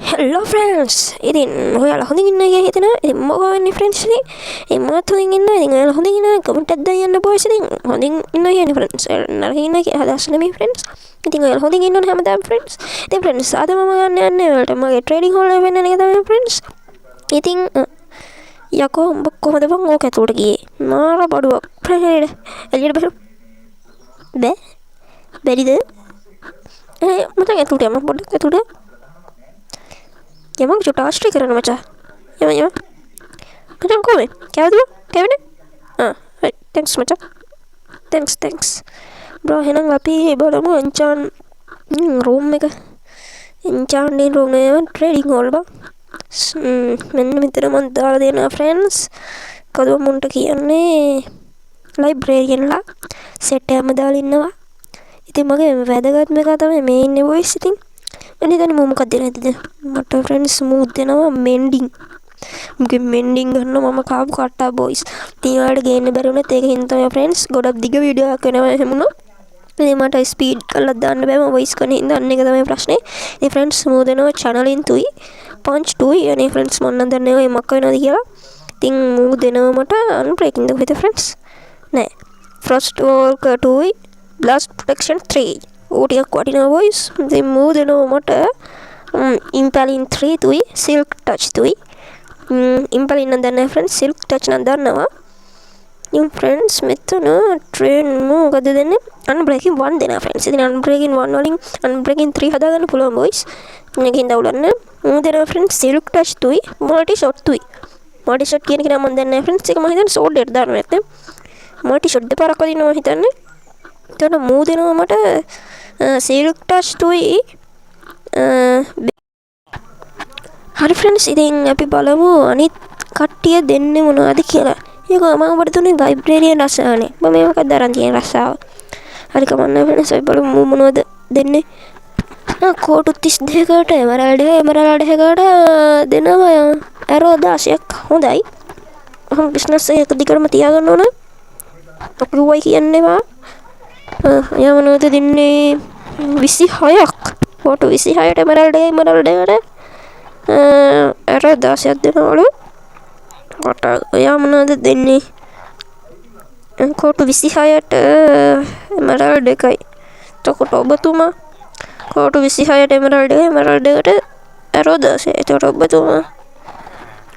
Hello friends, ඉතින් ඔයාලා හොඳින් ඉන්නවා කියලා හිතනවා. ඉතින් මොකෝ වෙන්නේ ෆ්‍රෙන්ඩ්ස්? ඉතින් ඉතින් මාත් හොඳින් ඉන්නවා. ඉතින් ඔයාලා හොඳින් ඉන්නවා කමෙන්ට් එකක් දාන්න යන්න බොයිස්. ඉතින් හොඳින් ඉන්නවා කියන්නේ ෆ්‍රෙන්ඩ්ස්, නරකින් ඉන්නවා කියලා අදහස් නෙමෙයි ෆ්‍රෙන්ඩ්ස්. ඉතින් ඔයාලා හොඳින් ඉන්න ඕනේ හැමදාම ෆ්‍රෙන්ඩ්ස්. ඉතින් ෆ්‍රෙන්ඩ්ස්, අද මම ගන්න යන්නේ ඔයාලට මගේ ට්‍රේඩින් හෝල් එක පෙන්නන එක තමයි ෆ්‍රෙන්ඩ්ස්. ඉතින් යකෝ, උඹ කොහොමද බං ඕක ඇතුළට ගියේ? මාර බඩුවක් ෆ්‍රෙන්ඩ්. එළියට බැලු බෑ, බැරිද? ඒ මචං, ඇතුළට යමු පොඩ්ඩක්. ඇතුළට යමු. චුට්ට ආශ්‍රය කරන්න මචං. යමු යමු මචං. කොහොමද, කෑවද? කෑවේ නෑ. ආ හරි, thanks මචං, thanks thanks bro. එහෙනම් අපි බලමු එන්චාන් රූම් එක. එන්චාන්ටින් රූම් නෙවෙයි, ට්‍රේඩින් හෝල් බං. මෙන්න මෙතන මං දාලා දෙනවා ෆ්‍රෙන්ඩ්ස්. කවුද මුන්ට කියන්නේ? ලයිබ්‍රේරියන්ලා සෙට් එකක්ම දාලා ඉන්නවා. ඉතින් මගේ වැදගත්ම එක තමයි මේ ඉන්නේ බොයිස්. ඉතින් මම හිතන්නේ මම මොකක්ද දෙන්නේ නැතිද මට ෆ්‍රෙන්ඩ්ස්? මූ දෙනවා මෙන්ඩින්. මුගේ මෙන්ඩින් ගන්න මම කාපු කට්ටා බොයිස්. ඉතින් ඔයාලට ගේන්න බැරි වුණත් ඒක හින්දා තමයි ෆ්‍රෙන්ඩ්ස්, ගොඩක් දිග වීඩියෝ එකක් වෙනවා එහෙම වුණොත්. ඉතින් මට ස්පීඩ් කරලා දාන්න බෑ මම වොයිස් කරන හින්දා. අන්න ඒක තමයි ප්‍රශ්නේ. ඉතින් ෆ්‍රෙන්ඩ්ස්, මූ දෙනවා චැනලින් 2යි පන්ච් 2යි. අනේ ෆ්‍රෙන්ඩ්ස්, මං නම් දන්නේ ඔය මොකක් වෙනවද කියලා. ඉතින් මූ දෙනවා මට අන්බ්‍රේකින්ග් ද කොහෙද ෆ්‍රෙන්ඩ්ස්? නෑ, ෆ්‍රොස්ට් වෝකර් 2යි බ්ලාස්ට් ප්‍රොටෙක්ෂන් 3. ඌ ටිකක් වටිනවා බොයිස්. ඉතින් මූ දෙනවා මට ඉම්පැලින් 3 තුයි සිල්ක් ටච් 2යි. ඉම්පැලින් නම් දන්නේ නැහැ ෆ්‍රෙන්ඩ්ස්, සිල්ක් ටච් නම් දන්නවා. ඉතින් ෆ්‍රෙන්ඩ්ස්, මෙතන ට්‍රේන් මොකද දෙන්නේ? අන්බ්‍රේකින් 1 දෙනවා ෆ්‍රෙන්ඩ්ස්. ඉතින් අන්බ්‍රේකින් 1 වලින් අන්බ්‍රේකින් 3 හදාගන්න පුළුවන් බොයිස්. මේකෙන් දවුලක් නෑ. මූ දෙනවා ෆ්‍රෙන්ඩ්ස් සිල්ක් ටච් 2යි මල්ටි ෂොට් 2යි. මල්ටි ෂොට් කියන එක නම් මන් දන්නේ නැහැ ෆ්‍රෙන්ඩ්ස්. ඒක මම හිතන්නේ සෝඩ් එකට දානවා නැත්නම් මල්ටි ෂොට් දෙපාරක් වදිනවා මම හිතන්නේ. එතකොට මූ දෙනවා මට සිල්ක් ටච් 2යි. හරි ෆ්‍රෙන්ඩ්ස්, ඉතින් අපි බලමු අනිත් කට්ටිය දෙන්නේ මොනවද කියලා. ඒක මම ඔබට දුන්නේ ලයිබ්‍රේරියන් රස්සාවනේ. මම මේ මොකක්ද අරන් තියෙන රස්සාව? හරි, කමක් නෑ ෆ්‍රෙන්ඩ්ස්, අපි බලමු මොනවද දෙන්නේ. ආ, කෝටු 32කට එමරල්ඩ් එක, එමරල්ඩ් එකකට දෙනවා ඇරෝ 16ක්. හොඳයි. ඔහොම බිස්නස් එක දිගටම තියාගන්න ඕන. අපරුවයි කියන්න එපා. එයා මොනවද දෙන්නේ? 26ක්. කෝටු 26ට එමරල්ඩ් එක, එමරල්ඩ් එකට ඇරෝ 16ක් දෙනවලු. කොට ඔයා මොනවද දෙන්නේ? කෝටු 26ට එමරල්ඩ් එකයි. එතකොට ඔබතුමා කෝටු 26ට එමරල්ඩ් එක, එමරල්ඩ් එකට ඇරෝ 16. එතකොට ඔබතුමා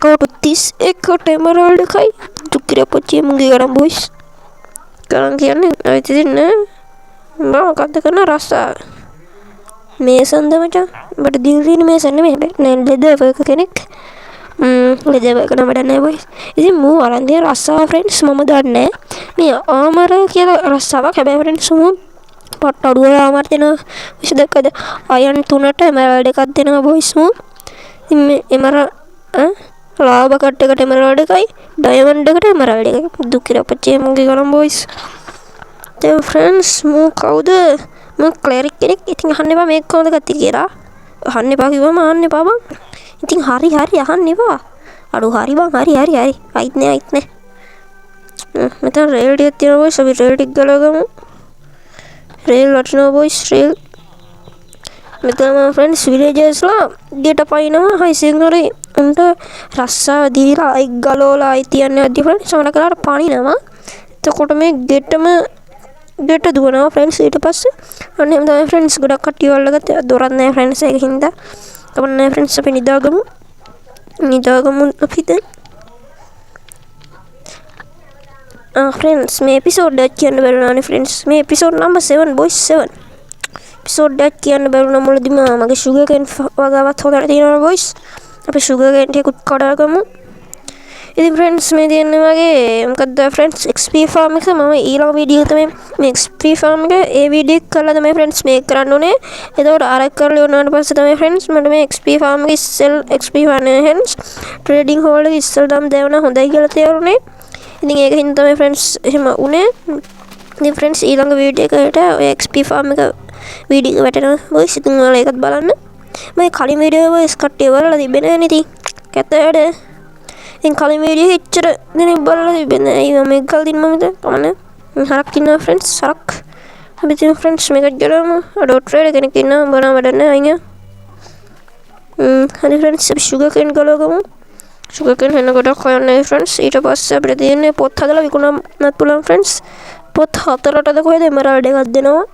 කෝටු 31ට එමරල්ඩ් එකයි. දුක්කිර පොච්චිය මුගේ ගණන් බොයිස්. ගණන් කියන්නේ ඔය ඉතින් නෑ. උඹ මොකද්ද කරන රස්සාව? මේසන්ද මචං? උඹට දීලා තියෙන මේසන් නෙමෙයි හැබැයි. නෑ, ලෙදර් වර්කර් කෙනෙක්. ලෙදර් වර්කර් නම් වැඩක් නෑ බොයිස්. ඉතින් මූ අරන් තියෙන රස්සාව ෆ්‍රෙන්ඩ්ස්, මම දන්නේ නෑ. මේ ආමර් කියලා රස්සාවක්. හැබැයි ෆ්‍රෙන්ඩ්ස්, මූ පට්ට අඩුවට ආමර් දෙනවා. විශ් දැක්කද? අයන් 3ට එමරල්ඩ් එකක් දෙනවා බොයිස් මූ. ඉතින් මේ එමරල් ලාභ කට් එකට එමරල්ඩ් එකයි, ඩයමන්ඩ් එකට එමරල්ඩ් එකයි. දුක්කිර අපච්චි මුගේ ගණන් බොයිස්. දැන් ෆ්‍රෙන්ඩ්ස්, මූ කවුද? මූ ක්ලෙරික් කෙනෙක්. ඉතින් අහන්න එපා මේක කොහොමද ගත්තේ කියලා. අහන්න එපා කිව්වම අහන්න එපා බං. ඉතින් හරි හරි, අහන්න එපා. අඩෝ හරි බං, හරි හරි හරි. අයිත් නෑ, අයිත් නෑ. මෙතන රේල් ටිකක් තියෙනවා බොයිස්. අපි රේල් ටික ගලවගමු. රේල් වටිනවා බොයිස්, රේල්. මෙතන මම ෆ්‍රෙන්ඩ්ස්, විලේජර්ස්ලා ගෙට පයින්නවා හයිසෙන් හරි උන්ට රස්සාව දීලා අයි ගලවලා අයි තියන්න යද්දි ෆ්‍රෙන්ඩ්ස්, සමහර වෙලාවට පනිනවා. එතකොට මේ ගෙටම ගෙට දුවනවා ෆ්‍රෙන්ඩ්ස් ඊට පස්සේ. අන්න එහෙම තමයි ෆ්‍රෙන්ඩ්ස් ගොඩක් කට්ටිය අල්ලගත්තේ. දොරක් නෑ ෆ්‍රෙන්ඩ්ස්, ඒක හින්දා. කමක් නෑ ෆ්‍රෙන්ඩ්ස්, අපි නිදාගමු. නිදාගමු අපි දැන්. ආ ෆ්‍රෙන්ඩ්ස්, මේ එපිසෝඩ් එකක් කියන්න බැරුණානේ ෆ්‍රෙන්ඩ්ස්. මේ එපිසෝඩ් නම්බර් 7 බොයිස්, 7 එපිසෝඩ් එකක් කියන්න බැරුණා මුලදිම. මගේ ෂුගර් කේන් වගාවත් හොඳට තියෙනවා බොයිස්. අපි ෂුගර් කේන් ටිකකුත් කඩාගමු. ඉතින් ෆ්‍රෙන්ඩ්ස්, මේ තියෙන්නේ වගේ මොකද්ද ෆ්‍රෙන්ඩ්ස්, XP farm එක. මම ඊළඟ වීඩියෝ තමයි මේ XP farm එක. ඒ වීඩියෝ එක කරලා තමයි ෆ්‍රෙන්ඩ්ස් මේක කරන්න ඕනේ. එතකොට අර කරලා ඉවරනාට පස්සේ තමයි ෆ්‍රෙන්ඩ්ස් මට මේ XP farm එක ඉස්සෙල්, XP farm එක ෆ්‍රෙන්ඩ්ස්, ට්‍රේඩින් හෝල් එක ඉස්සෙල් නම් දැවුණා හොඳයි කියලා තේරුනේ. ඉතින් ඒක හින්දා තමයි ෆ්‍රෙන්ඩ්ස් එහෙම වුනේ. ඉතින් ෆ්‍රෙන්ඩ්ස්, ඊළඟ වීඩියෝ එකට ඔය XP farm එක වීඩියෝ එක වැටෙනවා බොයිස්. ඉතින් ඔයාලා ඒකත් බලන්න. මම කලින් වීඩියෝ බොයිස් කට්ටිය බලලා තිබෙන්නේ නෑනේ. ඉතින් කැත වැඩ. ඉතින් කලින් වීඩියෝ එක එච්චර දෙනෙක් බලලා තිබෙන්නේ නෑ. ඒ මම එක් ගල් දින්න මම දැන් කමන්නේ. හරක් ඉන්නවා ෆ්‍රෙන්ඩ්ස්, හරක්. අපි ඉතින් ෆ්‍රෙන්ඩ්ස් මේකත් ගලවමු. අඩෝ, ට්‍රේඩර් කෙනෙක් ඉන්නවා. උඹ නම් වැඩක් නෑ, අයින්. හරි ෆ්‍රෙන්ඩ්ස්, අපි ෂුගර් කේන් ගලවගමු. ෂුගර් කේන් වෙන ගොඩක් හොයන්නේ ෆ්‍රෙන්ඩ්ස්. ඊට පස්සේ අපිට තියෙන්නේ පොත් හදලා විකුණන්නත් පුළුවන් ෆ්‍රෙන්ඩ්ස්. පොත් හතරටද කොහෙද එමරල්ඩ් එකක් දෙනවා.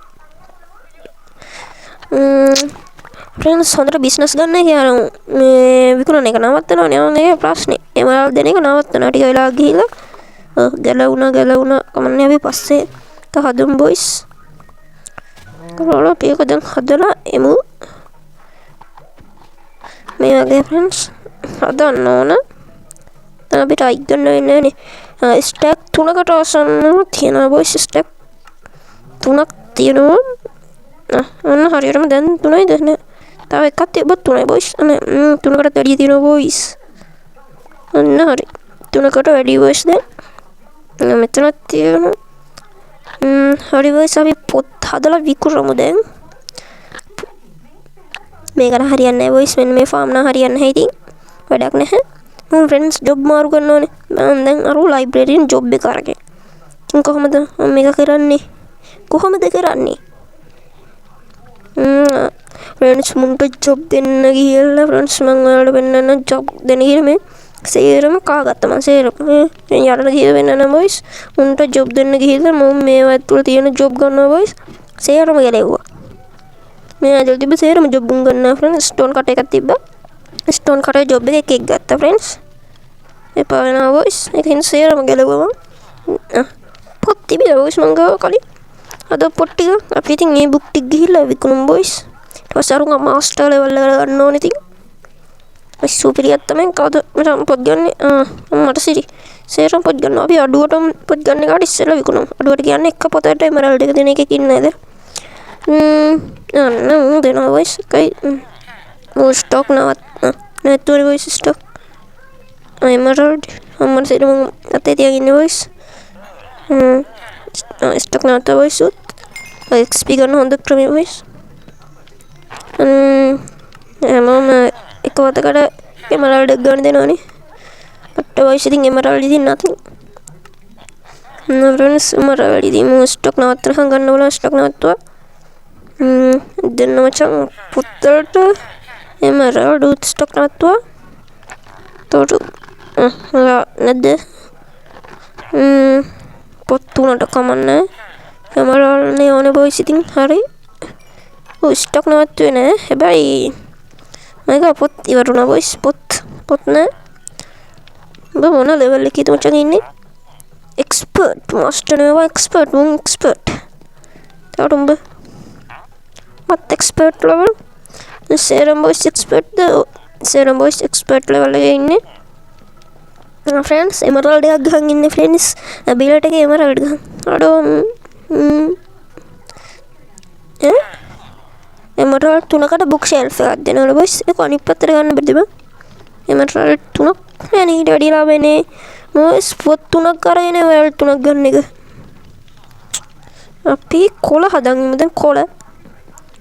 ෆ්‍රෙන්ඩ්ස් හොඳට බිස්නස් ගන්න කියලා මේ විකුණන එක නවත්තනවනේ. මම ඒක ප්‍රශ්නේ. එමරල්ඩ් දෙන එක නවත්තනවා. ටික වෙලාවක් ගිහිල්ලා ඔව් ගැලවුණා ගැලවුණා. කමන්නේ අපි පස්සේ එක හදමු බොයිස්. කරලා අපි ඒක දැන් හදලා එමු. මේ වගේ ෆ්‍රෙන්ඩ්ස් හදන්න ඕන. දැන් අපිට අයික් ගන්න වෙන්නේ නෑනේ. ස්ටැක් තුනකට ආසන්නව තියෙනවා බොයිස්. ස්ටැක් තුනක් තියෙනවා. ඔන්න හරියටම දැන් තුනයිද නෑ. තව එකක් තිබ්බොත් තුනයි බොයිස්. අනේ තුනකටත් වැඩිය තියෙනවා බොයිස්. ඔන්න හරි. තුනකට වැඩි බොයිස් දැන්. මෙතනත් තියෙනවා. හරි බොයිස්, අපි පොත් හදලා විකුණමු දැන්. මේක නම් හරියන්නේ නෑ බොයිස්. මෙන්න මේ ෆාම් නම් හරියන්නේ නැහැ ඉතින්. වැඩක් නැහැ. මම ෆ්‍රෙන්ඩ්ස් ජොබ් මාරු කරන්න ඕනේ. මම දැන් අර ලයිබ්‍රේරියන් ජොබ් එක අරගෙන. ඉතින් කොහොමද මම මේක කරන්නේ? කොහොමද කරන්නේ? ෆ්‍රෙන්ඩ්ස් මුන්ට ජොබ් දෙන්න ගිහිල්ලා ෆ්‍රෙන්ඩ්ස් මං ඔයාලට පෙන්නන්න ජොබ් දෙන්න ගිහිල්ලා මේ සේරම කාගත්තා මං සේරම. මේ යටට ගිහිල්ලා පෙන්නන්න බොයිස්. මුන්ට ජොබ් දෙන්න ගිහිල්ලා මම මේවා ඇතුළේ තියෙන ජොබ් ගන්නවා බොයිස්. සේරම ගැලෙව්වා. මේ ඇතුළේ තිබ්බ සේරම ජොබ් උන් ගන්නවා ෆ්‍රෙන්ඩ්ස්. ස්ටෝන් කට එකක් තිබ්බා. ස්ටෝන් කටේ ජොබ් එක එක එක ගත්තා ෆ්‍රෙන්ඩ්ස්. එපා වෙනවා බොයිස්. ඒක හින්දා සේරම ගැලෙව්වා මං. පොත් තිබිලා බොයිස් මං ගාව කලින්. අද පොත් ටික අපි ඉතින් මේ බුක් ටික ගිහිල්ලා විකුණමු බොයිස්. ඊට පස්සේ අරුන් මාස්ටර් ලෙවල් එකට ගන්න ඕනේ ඉතින්. ඔය සුපිරියක් තමයි. කවුද මට පොත් ගන්නේ? මට සිරි. සේරම පොත් ගන්නවා. අපි අඩුවටම පොත් ගන්න එකාට ඉස්සෙල්ලා විකුණමු. අඩුවට කියන්නේ එක පොතකට එමරල්ඩ් එක දෙන එකක් ඉන්නේ නේද? අන්න ඌ දෙනවා බොයිස්. එකයි. ඌ ස්ටොක් නවත්. නැත්තුවනේ බොයිස් ස්ටොක්. එමරල්ඩ්. අම්මට සිරි මං අතේ තියාගෙන ඉන්නේ බොයිස්. ස්ටොක් නවත්තා බොයිස් උත්. ඔය XP ගන්න හොඳ ක්‍රමය බොයිස්. හැමෝම එක වතකට එමරල්ඩ් එක ගන්න දෙනවනේ. පට්ට බොයිස් ඉතින් එමරල්ඩ් ඉතින් නැති. ෆ්‍රෙන්ඩ්ස් එමරල්ඩ් ඉතින් මම ස්ටොක් නවත්තනකම් ගන්න ඕන. ස්ටොක් නවත්තුවා. දෙන්න මචං පොත් වලට එමරල්ඩ් උත් ස්ටොක් නවත්තුවා. තොටු නැද්ද? පොත් තුනට කමන්නේ. එමරල්ඩ් නේ ඕනේ බොයිස් ඉතින් හරි. ඔව් ස්ටොක් නවත්තුවේ නෑ. හැබැයි මගේ පොත් ඉවර වුණා බොයිස්. පොත් නෑ. උඹ මොන ලෙවල් එකේද මචං ඉන්නේ? එක්ස්පර්ට් මාස්ටර් නෙවෙයි එක්ස්පර්ට් මුන් එක්ස්පර්ට්. තවට උඹ මත් එක්ස්පර්ට් ලෙවල්. සේරම බොයිස් එක්ස්පර්ට් ද? සේරම බොයිස් එක්ස්පර්ට් ලෙවල් එකේ ඉන්නේ. ෆ්‍රෙන්ඩ්ස් එමරල්ඩ් එකක් ගහන් ඉන්නේ ෆ්‍රෙන්ඩ්ස්. බිලට් එකේ එමරල්ඩ් ගහන්. අඩෝ ඈ එමරල්ඩ් තුනකට බුක් ෂෙල්ෆ් එකක් දෙනවලු බොයිස්. ඒක අනිත් පැත්තට ගන්න බැරිද බං? එමරල්ඩ් තුනක් නෑනේ ඊට වැඩිය ලාභයනේ. බොයිස් පොත් තුනක් අරගෙන එමරල්ඩ් තුනක් ගන්න එක. අපි කොළ හදන් ඉමු දැන්.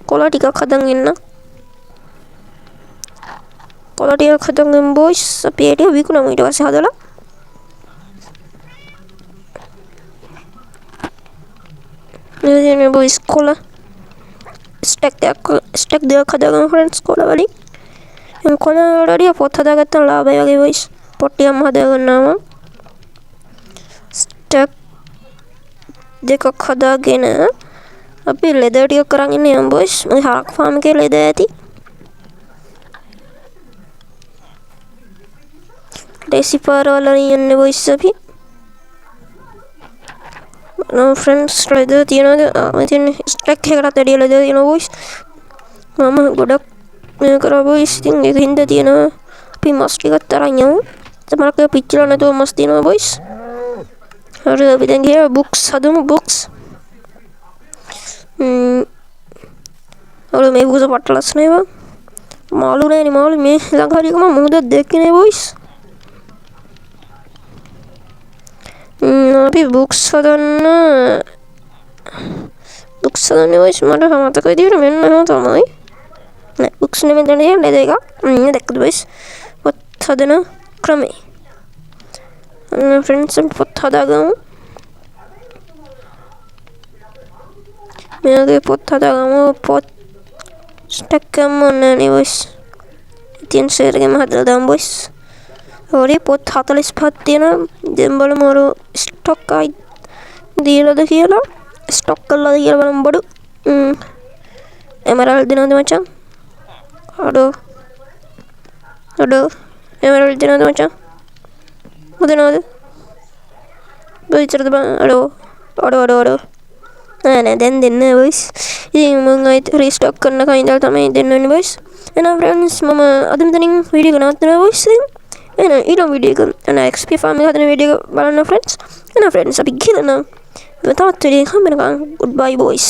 කොළ ටිකක් හදන් ඉන්න. කොළ ටිකක් හදන් ඉමු බොයිස්. අපි ඒ ටික විකුණමු ඊට පස්සේ හදලා. මේ තියෙන බොයිස් කොළ ස්ටැක් දෙකක් හදාගමු ෆ්‍රෙන්ඩ්ස් කොළ වලින්. දැන් කොළ වලට වැඩිය පොත් හදාගත්තම ලාභයි වගේ බොයිස්. පොත් ටිකක්ම හදාගන්නවා මං. ස්ටැක් දෙකක් හදාගෙන අපි ලෙදර් ටිකක් අරන් ඉන්න යමු බොයිස්. මගේ හරක් ෆාම් එකේ ලෙදර් ඇති. ඩේසි පාරවල් වලින් යන්නේ බොයිස් අපි. නෝ ෆ්‍රෙන්ඩ්ස් ලෙදර් තියනවද? මේ තියෙන්නේ ස්ටැක් එකකටත් වැඩිය ලෙදර් තියෙනවා බොයිස්. මම ගොඩක් මේ කරා බොයිස්. ඉතින් ඒක හින්දා තියෙනවා. අපි මස් ටිකත් අරන් යමු. සමහරක් ඒවා පිච්චිලා නැතුව මස් තියෙනවා බොයිස්. හරි අපි දැන් ගියා බුක්ස් හදමු බුක්ස්. ඔව් මේ බුක්ස් පට්ට ලස්සනයි බං. මාළු නෑනේ මාළු මේ ළඟ හරි එක මම මුහුදක් දැක්කේ නෑ බොයිස්. අපි බුක්ස් හදන්න බුක්ස් හදන්නේ බොයිස් මට මතක විදියට මෙන්න මෙහෙම තමයි. නෑ බුක්ස් නෙමෙයි දැන් තියෙන්නේ ලෙදර් එකක්. දැක්කද බොයිස්? පොත් හදන ක්‍රමේ. ෆ්‍රෙන්ඩ්ස් අපි පොත් හදාගමු. මේ වගේ පොත් හදාගමු. පොත් ස්ටැක් එකම ඕනේ නේ බොයිස්. තියෙන සේරගෙම හදලා දාමු බොයිස්. හරි, පොත් 45ක් තියෙනවා. දැන් බලමු අර ස්ටොක් ආයි දීලාද කියලා, ස්ටොක් කළාද කියලා බලමු බඩු. එමරල්ඩ් දෙනවද මචං? අඩෝ අඩෝ, එමරල්ඩ් දෙනවද මචං? දෙනවද? විතරද බං? අඩෝ අඩෝ අඩෝ අඩෝ, නෑ නෑ, දැන් දෙන්න බොයිස්. ඉතින් මං ආයෙත් රීස්ටොක් කරනකන් ඉඳලා තමයි දෙන්න වෙන්නේ බොයිස්. එහෙනම් ෆ්‍රෙන්ඩ්ස්, මම අද මෙතනින් වීඩියෝ එක නවත්තනවා බොයිස්. ඉතින් එහෙනම් ඊළඟ වීඩියෝ එක එන XP farm එක හදන වීඩියෝ එක බලන්න ෆ්‍රෙන්ඩ්ස්. එහෙනම් ෆ්‍රෙන්ඩ්ස්, අපි ගිහලා නම් තවත් වීඩියෝ එකක් හම්බ වෙනකන් ගුඩ් බයි බොයිස්.